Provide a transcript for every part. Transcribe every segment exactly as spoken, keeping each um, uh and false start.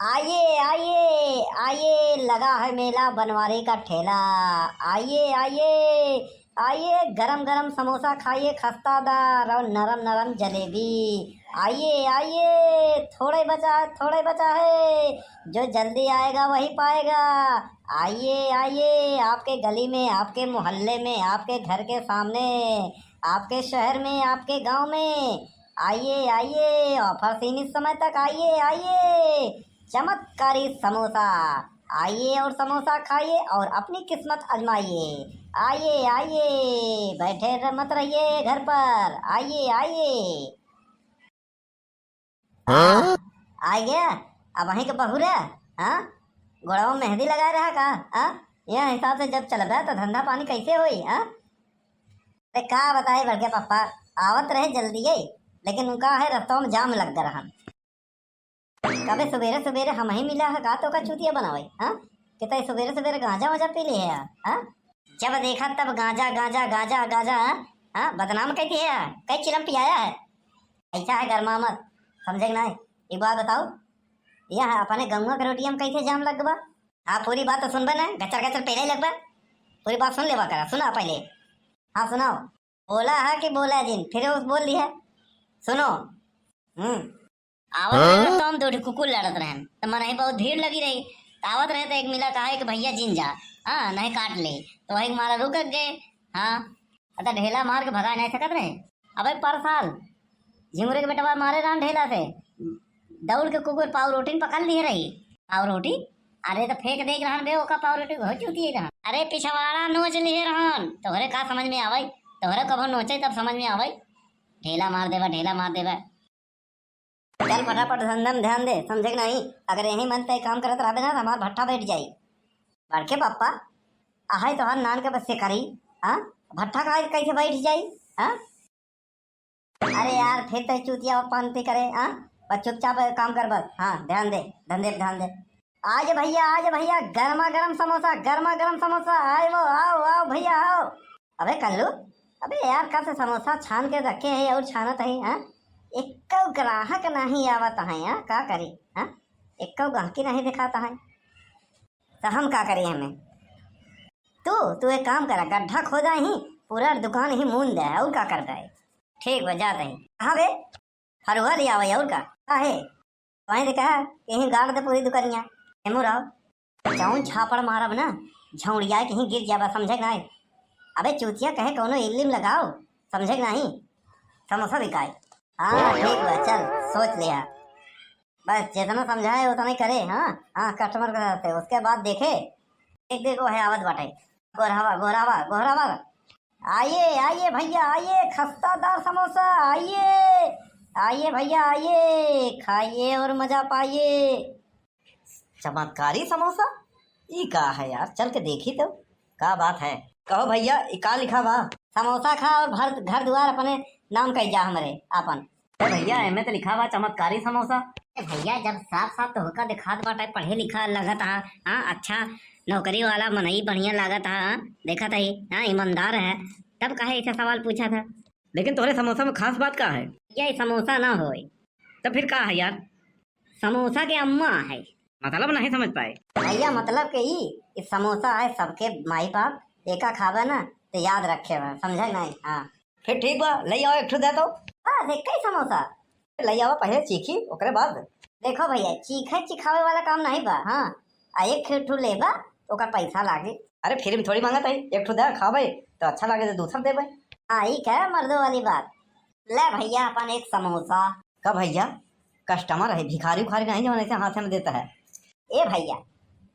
आइए, आइए, आइए, लगा है मेला बनवारी का ठेला। आइए, आइए, आइए, गरम गरम समोसा खाइए, खस्तादार और नरम नरम जलेबी। आइए, आइए, थोड़े बचा है, थोड़े बचा है, जो जल्दी आएगा वही पाएगा। आइए, आइए, आपके गली में, आपके मोहल्ले में, आपके घर के सामने, आपके शहर में, आपके गांव में, आइए, आइए, offer सीमित समय तक, आइए, आइए, चमत्कारी समोसा। आइए और समोसा खाइए और अपनी किस्मत आजमाइए। आइए, आइए, बैठे रह-, मत रहिए घर पर, आइए, आइए। हाँ? आ गया? अब वहीं के बहू रहा? हाँ? गोड़वा में मेहंदी लगाए रहा का? हाँ? यह हिसाब से जब चलबे तो धंधा पानी कैसे होई? हाँ? अरे का बताए बड़के पप्पा, आवत रहे जल्दी है, लेकिन उनका है रस्तवा में जाम लग गए रहन। कबे सुबेरे सुबेरे हम ही मिला है का तो का चूतिया बनावे, हाँ? कितना सुबेरे सुबेरे गांजा वाजा पी ले है, हाँ? जब देखा तब गांजा, गांजा, गांजा, गांजा, हाँ? हाँ, बदनाम कह दिया, कई चिलम पियाया है। ऐसा है गरमा मत, समझे कि नहीं? एक बात बताओ, यह अपने गंगा के रोटिया में कैसे जाम लग बा? हाँ, पूरी बात तो सुनबे ना, गचर गचर पेले लगबे। पूरी बात सुन लेवा करा, सुना पहले। हाँ, सुनाओ। बोला है कि बोला जिन, फिर उस बोल दिया। सुनो। हम्म। आवत रहे तो हम दो ठे कुकुर लड़त रहन, तो मन ही बहुत भीड़ लगी रही। तो आवत रहे तो एक मिला कहा कि भैया जिन जा, हाँ, नहीं काट ले। तो वही मारा रुक गए। हाँ, अतः ढेला मार के भगा नहीं सकत रहे। अबे पर साल झिंगुरे के बेटवा मारे रहन ढेला से, दौड़ के कुकुर पाव रोटी में पकड़ लिए रही। पाव रोटी? अरे तो फेंक दे रहन बे, ओका पाव रोटी हो चुकी है रहन। अरे पिछवाड़ा नोच लिए रहन, तोहरे का समझ में आवे? तोहरे कभो नोचे तब समझ में आवे। ढेला मार देबा, ढेला मार देबा। चल फटाफट धंधा में ध्यान दे, समझे कि नहीं? अगर यही मन तय काम करत रहबे ना, तो हमार भट्ठा बैठ जाई। बड़के पापा, आहे तोहार नान के बस से करी, हाँ? भट्ठा का कैसे बैठ जाई, हाँ? अरे यार, फिर तो चूतिया पंती करे, हाँ? बस चुपचाप काम कर बस, हाँ, ध्यान दे, धंधे पे ध्यान दे। आज भैया, आज भैया, गर्मा गर्म समोसा, गर्मा गर्म समोसा, आए वो, आओ, आओ भैया, आओ। अबे कल्लू, अबे यार, कब से समोसा छान के रखे है और छानत है, हाँ? एक्को ग्राहक नहीं आवत है, हाँ? का करी, हाँ? एक्को गाहकी नहीं दिखाता है, तो हम का करी हमें? तू, तू एक काम करा, गड्ढा खोदा ही, पूरा दुकान ही मून दे, और का करबे? ठीक बा, जात ही। कहाँ बे? फरुआ ले आवे, और का? काहे? वहीं से कहा, यहीं गाड़ दे पूरी दुकानिया। हेमू राव, जौन झापड़ मारब ना, झौड़िया के ही गिर जाबा, समझे कि नहीं? अबे चूतिया कहे कौनो इल्लिम लगाओ, समझे कि नहीं? समोसा बिकाए। हाँ, ठीक बा, चल, सोच लिया। बस जितना समझाए उतना ही करे, हाँ? हाँ, customer के साथ है, उसके बाद देखे, देख, देख, वो है, आवत बाटे। गोरहवा, गोरहवा, गोरहवा। आइए, आइए भैया, आइए, खस्तादार समोसा, आइए, आइए भैया, आइए, खाइए और मजा पाइए। चमत्कारी समोसा? ई का है यार, चल के देखी तो, का बात है? कहो भैया, ई का लिखा बा? समोसा खा और घर, घर दुआर अपने नाम कई जा हमरे, आपन। ए भैया, एमे तो लिखा बा चमत्कारी समोसा। ए भैया, जब साफ साफ तोहका दिखात बाटे, पढ़े लिखा लगत हा, हाँ, अच्छा नौकरी वाला मनई बढ़िया लागत हा, हाँ, देखत ही, हाँ, ईमानदार है, तब काहे ऐसा सवाल पूछा था? लेकिन तोहरे समोसा में खास बात का है? भैया, ई समोसा ना होय। तो फिर का है यार? समोसा के अम्मा है। मतलब नहीं समझ पाए। भैया, मतलब के ई, ई समोसा है सबके माई बाप, एका खाबे ना तो याद रखे बा, समझे नहीं? हाँ। फिर ठीक बा, ले आओ एक ठो दे तो। बस एक ही समोसा। ले आओ, पहले चीखी, ओकरे बाद। देखो भैया, चीखे चिखावे वाला काम नहीं बा, हाँ। आ एक ठो लेबा, ओकर पैसा लागे। अरे फिर भी थोड़ी मांगत है, एक ठो दे, खाबे तो अच्छा लागे तो दूसर देबे। हाँ, ई का मर्दों वाली बात। ले भैया अपन एक समोसा। का भैया, customer है, भिखारी उखारी नहीं जौन ऐसे हाथे में देता है। ए भैया,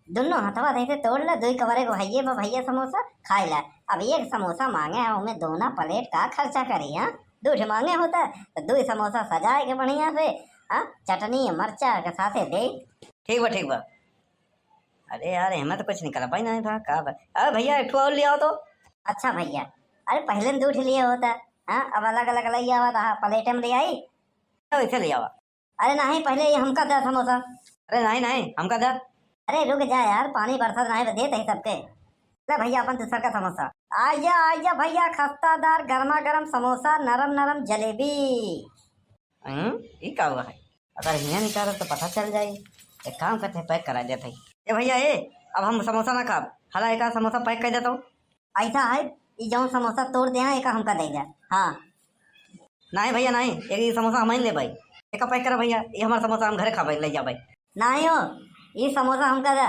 दुनो हथवा से ऐसे तोड़ ले, दुई कवरे को भैये बा भैया समोसा खाए ला। अब एक समोसा मांगे है, ओमे दोना plate का खर्चा करी, हाँ? दू ठे मांगे होता तो दुई समोसा सजाए के बढ़िया से, हाँ, चटनी मरचा के साथे दे। ठीक बा, ठीक बा। अरे यार, एमे तो कुछ निकल पाई नहीं था, का बा? अरे भैया, एक ठो और ले आओ तो। अच्छा भैया, अरे पहले न दू ठे लिए होता, हाँ, अब अलग अलग ले आवा था, plate में ले आई। वैसे ले आवा। अरे नहीं, पहले ये हमका दे समोसा। अरे नहीं, नहीं, हमका दे। अरे रुक जा यार, पानी बरसात नहीं, देत ही सबके। ले भैया, अपन दूसर का समोसा। आइया, आइया भैया, खस्तादार गरमा गरम समोसा, नरम नरम जलेबी। हम्म, ई का हुआ है? अगर हियाँ निकालब तो पता चल जाई। एक काम करते हैं, pack करा देते हैं। ए भैया, ए, अब हम समोसा ना खाब, हला एक आध समोसा pack कर देता हूँ। ऐसा है, ई जौन समोसा तोड़ दे हैं, एका हमका दे दे। हाँ। नहीं भैया, नहीं, एक ई समोसा हम ही लेबै। एका pack करा भैया, ये हमारा समोसा हम घरे खाबै, ले जाबै। नहीं हो, ई समोसा हमका दे,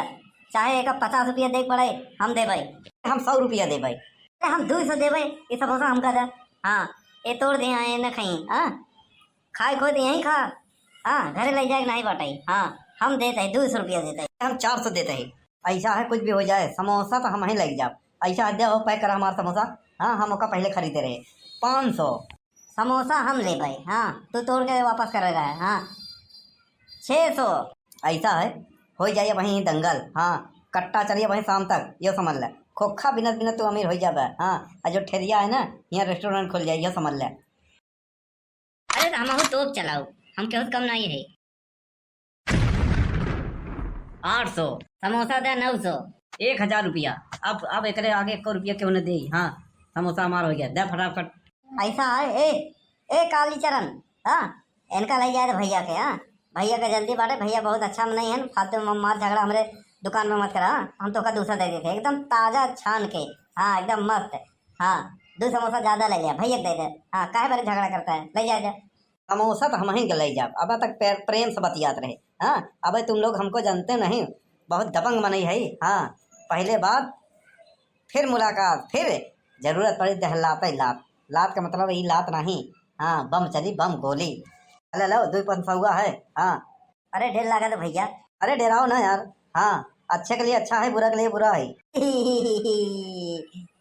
चाहे एका पचास रुपया दे पड़े, हम देबै। हम सौ रुपया देबै। अरे हम दो सौ देबै, ई समोसा हमका दे। हाँ, ये तोड़ दे हैं, ये न खाई, हाँ। खाए खोए तो यहीं खा। हाँ, घरे ले जाए के नहीं बाटे। हाँ, हम देते हैं, दो सौ रुपया देते हैं। हम चार सौ देते हैं। ऐसा है, कुछ भी हो जाए, समोसा तो हम ही ले जाब। ऐसा है, दे हो, pack करा हमारा समोसा। हाँ, हम ओका पहले खरीदे रहे। पाँच सौ। समोसा हम लेबै। हाँ, तू तोड़ के वापस करे रहे। हाँ, छः सौ। ऐसा है, हो जाए वहीं दंगल। हाँ, कट्टा चलिए वहीं शाम तक, यो समझ ले। खोखा बिनत बिनत तू अमीर हो जाबे। हाँ, और जो ठेरिया है ना, यहाँ restaurant खुल जाए, यो समझ ले। अरे तो हमहू तोप चलाओ, हम केहू से कम नहीं है। आठ सौ। समोसा दे नौ सौ। एक हजार रुपया। अब, अब एकरे आगे एको रुपया केहू न दे। हाँ, समोसा हमार हो गया, दे फटाफट। ऐसा है, ए, ए कालीचरण, हाँ, इनका ले जाए तो भैया के, हाँ, भैया के जल्दी बाटे, भैया बहुत अच्छा मनई है, फालतू में मार झगड़ा हमरे दुकान में मत करा, हाँ, हम तोका दूसरा दे देते, एकदम ताजा छान के, हाँ, एकदम मस्त। हाँ, दो समोसा ज्यादा ले लिया, भैया के दे दे। हाँ, काहे बारे झगड़ा करता है, ले जा, जा। समोसा तो हम ही के ले जाब, अब तक प्यार, प्रेम से बतियात रहे। हाँ, अब तुम लोग हमको जानते नहीं, बहुत दबंग मनई है। हाँ, पहले बात, फिर मुलाकात, फिर जरूरत पड़ी दहलाते लात। लात का मतलब ई लात नहीं, हाँ, बम चली, बम गोली। ले लो, दो पाँच सौ है। हाँ, अरे डेर लागत भैया। अरे डेराओ ना यार। हाँ, अच्छे के लिए अच्छा है, बुरा के लिए बुरा है।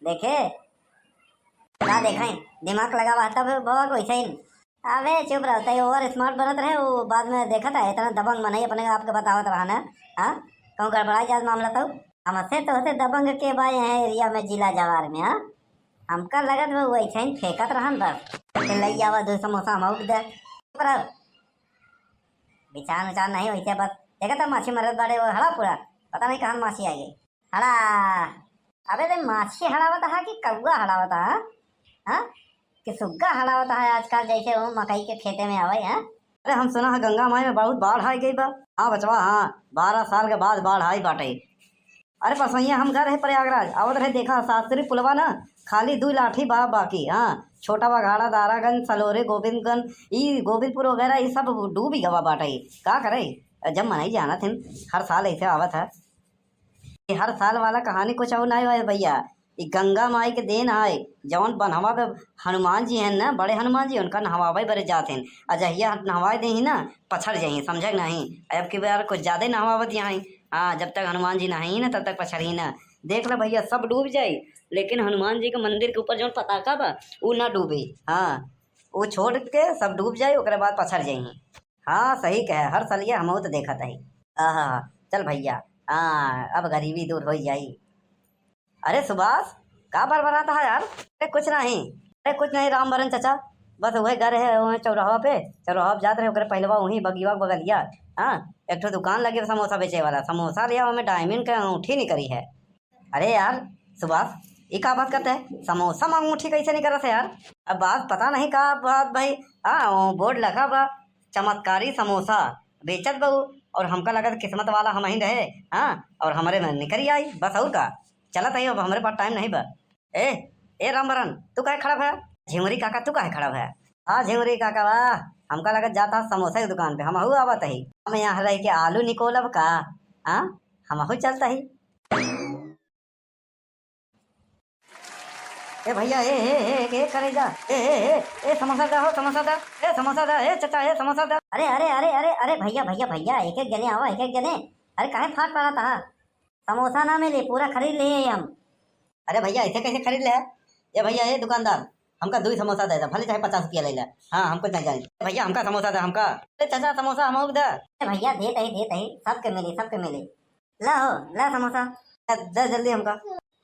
देखे, का देखाई, दिमाग लगावा तब भवा को ऐसे ही। अबे चुप रहता है, over smart बनत रहे, वो बाद में देखत है, इतना दबंग मनई अपने आप के बतावत रहा ना। हाँ, कहूँ गड़बड़ा जात मामला तो। हमसे तो होते दबंग के बा यहाँ area में, जिला जवार में, हाँ? हमका लगत बा वैसे ही फेंकत रहन बस। के लई आवा दो समोसा हम दे। चुप रहो। विचार विचार नहीं वैसे बस। देखा था माछी मरत बाड़े वो हड़ा पूरा। पता नहीं कहाँ माछी आ गई। हड़ा। अबे ते माछी हड़ावत हा कि कौआ हड़ावत हा? हाँ? कि सुग्गा हड़ावत हा आजकल जैसे वो मकई के खेते में आवे, हाँ? अरे हम सुना है गंगा माई में बहुत बाढ़ आ गई बा। हाँ बचवा, हाँ, बारह साल के बाद बाढ़ आई बाटे। अरे पसैया हम गए रहे प्रयागराज, आवत रहे देखा शास्त्री पुलवा ना, खाली दू लाठी बा बाकी। हाँ, छोटा बघाड़ा, दारागंज, सलोरे, गोविंदगंज, ई गोविंदपुर वगैरह, ई सब डूबी गवा बाटे। का करे, जब मनई जानत हिन, हर साल ऐसे आवत है। ये हर साल वाला कहानी कुछ और नहीं है भैया, ई गंगा माई के देन है। जौन बनवा पे हनुमान जी हैं ना, बड़े हनुमान जी, उनका नहवावे बरे जात हैं। आ जहिया नहवाए दे ही ना, पछड़ जाही, समझे नहीं। अब की बार कुछ ज्यादा नहवावत यहाँ। हाँ, जब तक हनुमान जी नहाई ना, तब तक पछड़ी ना। देख ला भैया, सब डूब जाई, लेकिन हनुमान जी के मंदिर के ऊपर जौन पताका बा, उ ना डूबे। हाँ, उ छोड़ के सब डूब जाई, ओकरे बाद पछड़ जाई। हाँ, सही कहे, हर सलिया हमहू तो देखत हई। आहा, चल भैया, हाँ, अब गरीबी दूर हो जाई। अरे सुभाष, का बरबरात है यार? अरे कुछ नहीं, अरे कुछ नहीं रामभरन चाचा, बस वही घर है, वही चौराहा पे, चौराहा पे जात रहे, ओकरे पहलवा वही बगिया के बगलिया, हाँ, एक ठो दुकान लगे समोसा बेचे वाला, समोसा लिया, हमें डायमंड के अंगूठी निकरी है। अरे यार सुभाष, ई का बात करते है? समोसा में अंगूठी कैसे निकरत है यार? अब बात पता नहीं का बात भाई। हाँ, वो बोर्ड लगा बा, चमत्कारी समोसा बेचत बा उ, और हमका लगत किस्मत वाला हम ही रहे। हाँ, और हमरे में निकरी आई, बस और का। चलत है, अब हमरे पास टाइम नहीं बा। ए, ए रामभरन, तू काहे खड़ा भया? झिंगुरी काका, तू काहे खड़ा भया? हाँ झिंगुरी काका बा, हमका लगत जाता समोसा की दुकान पे, हमहू आवत ही। हम यहाँ रह के आलू निकोलब का? हाँ, हमहू चलता ही। ए भैया, ए, ए, ए, ए, करेजा, ए, ए, ए, ए, समोसा दा हो, समोसा दा, ए, समोसा दा, ए, चाचा, ए, समोसा दा। अरे, अरे, अरे, अरे, अरे, भैया, भैया, भैया, एक एक जने आवा, एक एक जने। अरे, काहे फाट पड़ा था? समोसा ना मिले, पूरा खरीद लिए हम। अरे भैया, ऐसे कैसे खरीद ले? ए भैया, ए दुकानदार, हमका दो ही समोसा दे दे, भले चाहे पचास रुपया ले ले। हाँ, हमको नहीं जाए। भैया, हमका समोसा दे, हमका। अरे चाचा, समोसा हमको दे। अरे भैया, देत ही, देत ही, सबके मिली, सबके मिली। ला हो, ला समोसा। दे, दे जल्दी हमका।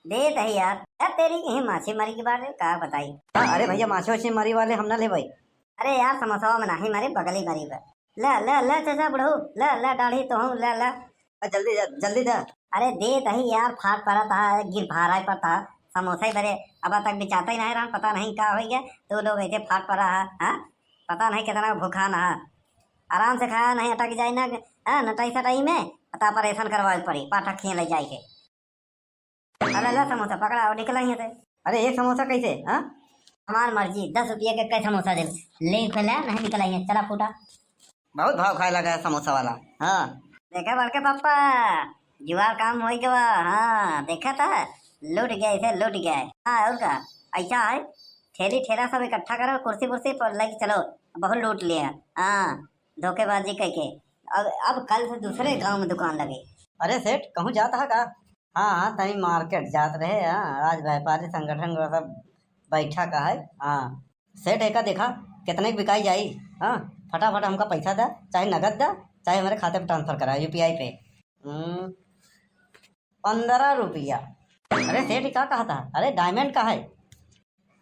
देत ही यार। यार तेरी कहीं माछी मरी की बात है, का बताई? हाँ, अरे भैया, माछी वाछी मरी वाले हम ना ले भाई। अरे यार, समोसा में नाही मरी, बगली मरी बा। ला, ला, ला चाचा बुढ़ऊ, ला, ला दाढ़ी तो हूँ, ला, ला। आ, जल्दी दे, जल्दी दे। अरे देत ही यार, फाट पड़ा था, गिर भारा पर था, समोसा ही बरे, अब तक बेचाता ही नहीं रहा, पता नहीं का हो गया, तो लोग ऐसे फाट पड़ा है, हाँ? पता नहीं कितना भूखा ना है। आराम से खाया नहीं, अटक जाए ना, हाँ, नटाई सटाई में पता परेशान करवावे के पड़ी, पाठक खिया ले जाए के। अरे ला समोसा पकड़ा और निकला यहाँ से। अरे एक समोसा कैसे, हाँ? हमार मर्जी, दस रुपया के कई समोसा दे। ले पहले नहीं निकला यहाँ, चला फूटा। बहुत भाव खाए लगा है समोसा वाला। हाँ। देखा बड़के पापा, जुआर काम होई गवा। हाँ, देखा था, लूट गए इसे, लूट गए। हाँ, और का? ऐसा है, ठेली ठेला सब इकट्ठा करो, कुर्सी कुर्सी पर लेके चलो, बहुत लूट लिया। हाँ, धोखेबाजी करके। अब, अब कल से दूसरे गांव में दुकान लगे। अरे सेठ, कहूँ जात है का? हाँ, हाँ, तनी मार्केट जात रहे। हाँ, आज व्यापारी संगठन का सब बैठक है। हाँ, सेठ, एका देखा, कितने के बिकाई जाई? हाँ, फटाफट हमका पैसा दे, चाहे नगद दे, चाहे हमारे खाते पे ट्रांसफर करा, यूपीआई पे। हम्म, पन्द्रह रुपया। अरे सेठ, का कहा था? अरे डायमंड का है?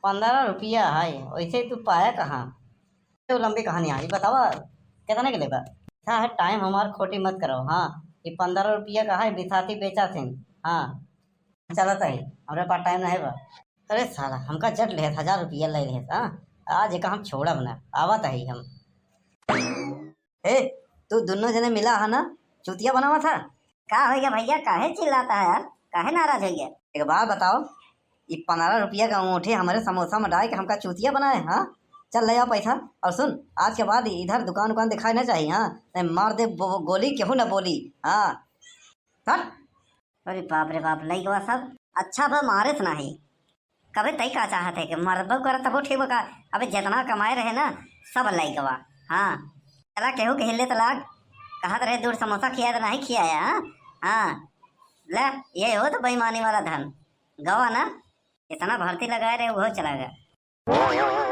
पन्द्रह रुपया है, वैसे तू पाया कहाँ? तो लंबी कहानी आई, बतावा, कितने के लेबा? अच्छा है, टाइम हमार खोटी मत करो। हाँ, ये पन्द्रह रुपया का है, बिसाती बेचा सिन। हाँ, चलत है, हमरे पास टाइम नहीं बा। अरे साला, हमका जट लेत, हजार रुपया ले लेत। हाँ, आज एका हम छोड़ब ना, आवत है हम। ए, तू दोनों जने मिला है ना, चूतिया बनावा था। का हो गया भैया, काहे चिल्लाता है यार, काहे नाराज हो गया? एक बात बताओ, ये पन्द्रह रुपया का अंगूठी हमारे समोसा में डाल के हमका चूतिया बनाए, हाँ? चल ले आओ पैसा। और सुन, आज के बाद इधर दुकान उकान दिखाई ना चाहिए, हाँ? नहीं मार दे बो-, गोली, केहू ना बोली, हाँ? हट। अरे बाप रे बाप, लइकवा सब। अच्छा बा मारत नाही। कबे तई का चाहत है कि मरबो करत तबो ठीक बा का? अबे जितना कमाए रहे ना, सब लइकवा। हाँ, चला केहू के हिले त लाग। कहत रहे दूर समोसा खिया त नाही खियाया, हाँ? हाँ, ले, ये हो तो बेईमानी वाला धन। गवा ना, इतना भर्ती लगाए रहे, वो चला गया।